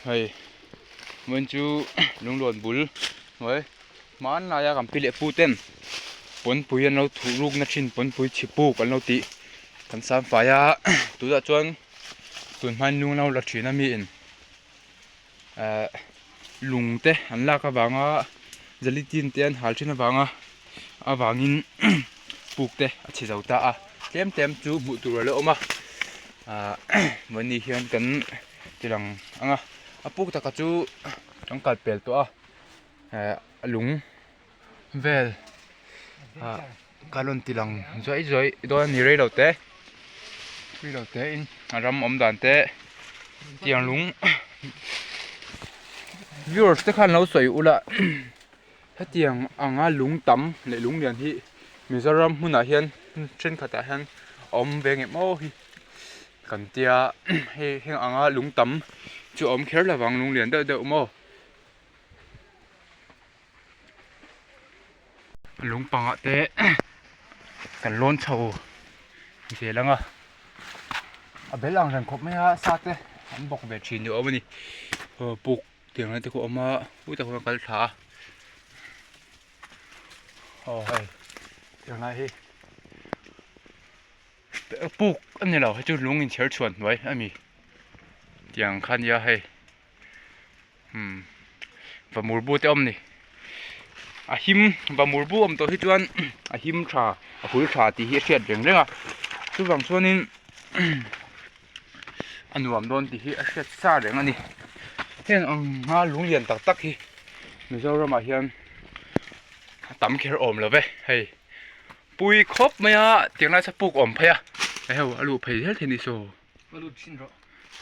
Hei vawiin chu lunglawn bul hnuai hmanlaia kan pi leh pu ten pawnpui an lo thuh rukna thin pawnpui chhi puk an lo tih kan sam fai a tunah chuan tun hmain lung an lo la thin a miin ehh lung te an lak avanga zalitin te an hal thin avanga avangin puk te a chhe zo ta a tlem tlem chu hmuh tur a la awm a ahh mahni hian kan ti lang ang a a puk taka chu kan kal pel tawh a ehh a lung vel ah ka rawn ti lang zuaih zuaih dawn a ni rei lo te rei lo te in a ram awm dan te tiang lung viewers te khan lo sawi ula hetiang anga lung tam leh lung lian hi Mizoram hmunah hian thenkhatah hian a awm ve ngei maw hi kan tia hei heng anga lung tam chu a awm kher lovang lung lian deuh deuh maw. Lung pangah te kan lawn chho zel ang a a bel ang reng khawp mai a sa te an bawk ve thin ni awm a ni aw puk tiang lai te pawh a awm a ui tak hian a kal thla a aw hei tiang lai hi puk a ni lo hei chu lung inchher chhuan hnuai a ni tiang kha a nia hei. Umm vamur bu te a awm a ni a him vamur bu awm tawh hi chuan a him tha a hul tha tih hi a hriat reng reng a chuvang chuanin a nuam dawn tih hi a hriat sa reng a ni heng ang hma lung lian tak tak hi Mizoram ah hian a tam kher awm lo ve hei pui khawp mai a tiang lai chu puk awm phei a eheu a luh phei zel thei a nih saw. Ka lut thin rawh.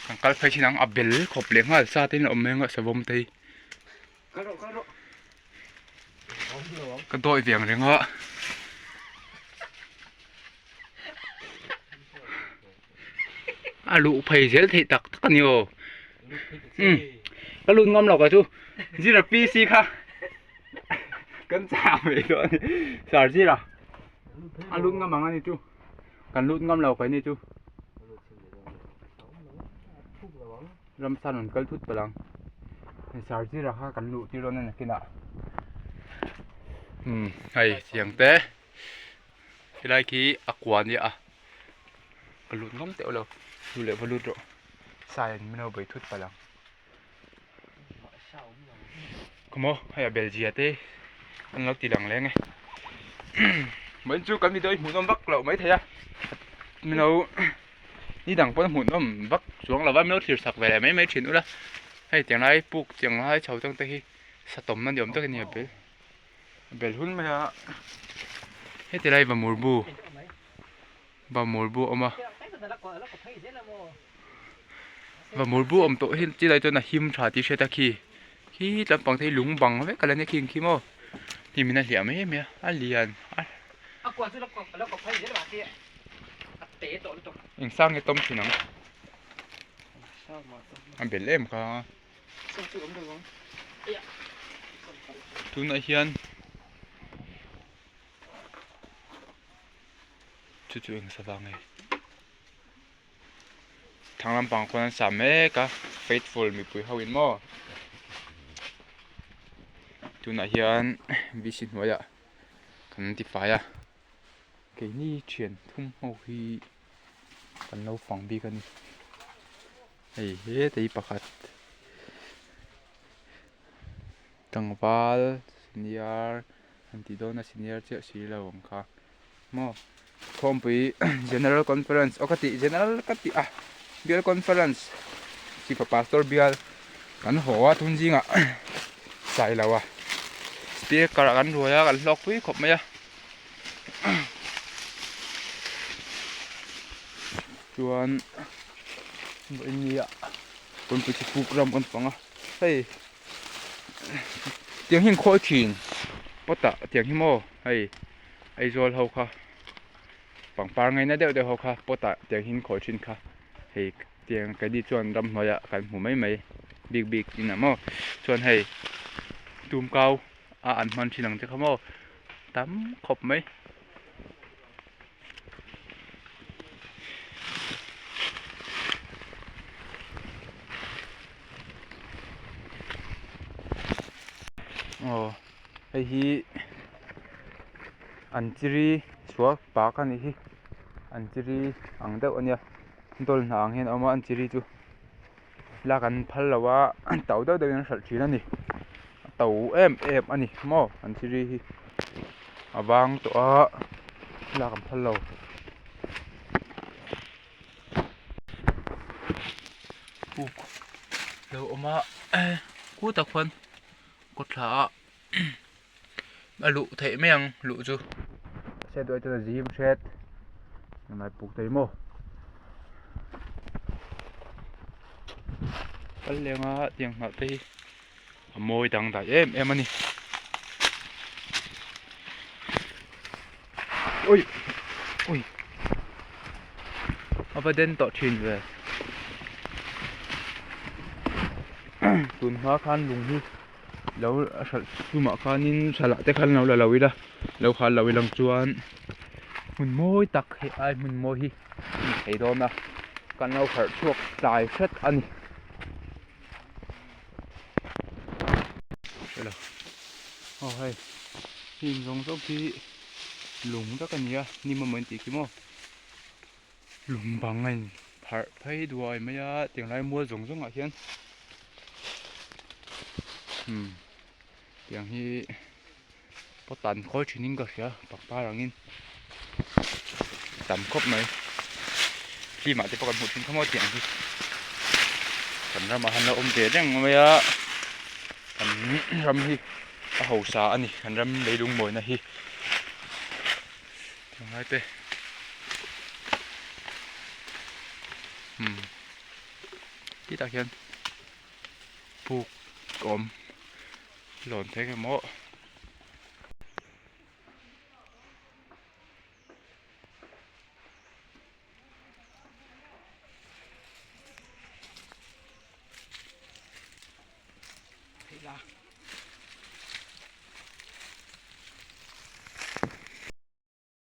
Kan kal phei thin ang a bel khawp leh nghal sa te in a awm mai ang a savawm te hi. Kal rawh kal rawh. Ka dawi ve ang reng a. A luh phei zel theih tak tak a ni aw. Um ka lut ngam lo ka chu zira PC kha kan chah mai dawn a ni sir zira a lut ngam ang a ni chu. Kan lut ngam lo keini chu ramsa rawn kal thut palh ang sir zira kha kan luh tir dawn a nakinah umm hei tiang te helai khi a kua ania a ka lut ngam teuh lo duh leh va lut rawh sai an min lo bei thut palh ang khawmaw hei a belzia te an lo ti lang leng e vawiin chu kan video hi hmuhnawm vak loh maithei a mino ni dang pawn hmuhnawm vak chuang lova mino thlir sak ve leh mai mai thin ula hei tiang lai puk tiang lai chho tang te hi satawmna ni awm tak a ni a bel a bel hun mai a heti lai vamur bu vamur bu a awm a. Vamur bu awm tawh hi chilai chuan a him tha tih hriat a khi khi lampang te hi lung bang vek a la nia khi maw hnim in a hliah mai mai a a lian a eng sang nge tawm thin ang a bel em kha tunah hian chu chu eng sava nge. Thlang lampang khawn an sa mek a faithful mipui ho in maw tunah hian VC hnuaiah kan ti fai a keini thian thum ho hi kan lo fang bik a ni hei heta hi pakhat tlangval senior an tih dawn a senior chiah si lo ang kha. Maw khawmpui general conference aw ka tih general ka tih a bial conference chifa pastor bial kan haw a tun zingah sai lo a speaker ah kan ruai a kan hlawk pui khawp mai a chuan vawiin ni ah kawnpui chu puk ram kan fang a hei tiang hi an khawi thin pot ah tiang hi maw hei. Aizawl ho kha pangpar ngaina deuh deuh ho kha pot ah tiang hin khawi thin kha hei tiang keini chuan ramhnuai ah kan hmu mai mai bik bik in ah maw chuan hei tumkau a an hman thin ang che kha maw tam khawp mai. Aw hei hi an chiri chhuak pak a nih hi an chiri ang deuh a nia dawl hnah ang hian a awm a an chiri chu lak an phal lo a to deuh deuhin an hralh thin a ni a to em em a ni maw an chiri hi a vang tawh a lak an phal lo. Puk lo awm a kutah khuan kawtthla ah a luh theih mai ang luh chu hriat duh ai chuan a zim hret tunlai puk te hi maw kal leng a tiang hnah te hi a mawi dangdai em em a ni ui ui a va den tawh thin ve tun hma khan lung hi lo hralh tumah khanin hralh ah te khan lo la lo ila lo khal lo ilang chuan hmun mawi tak hei ai hmun mawi hi a ni thei dawn a kan lo harh chhuak tlai hret a ni. Hrelo aw hei heng zawng zawng khi lung vek a ni a hnim emaw an tih khi maw lung bang a in pharh phei duai mai a tiang lai mual zawng zawng ah hian umm tiang hi pot ah an khawi thin in ka hria pangpar ang in tam khawp mai film ah te pawh kan hmuh thin kha maw tiang hi kan ramah han la awm ve reng mai a kan ram hi a hausa a ni kan ram leilung mawina hi tunlai te umm titah khian puk a awm. Lawn thei nge maw?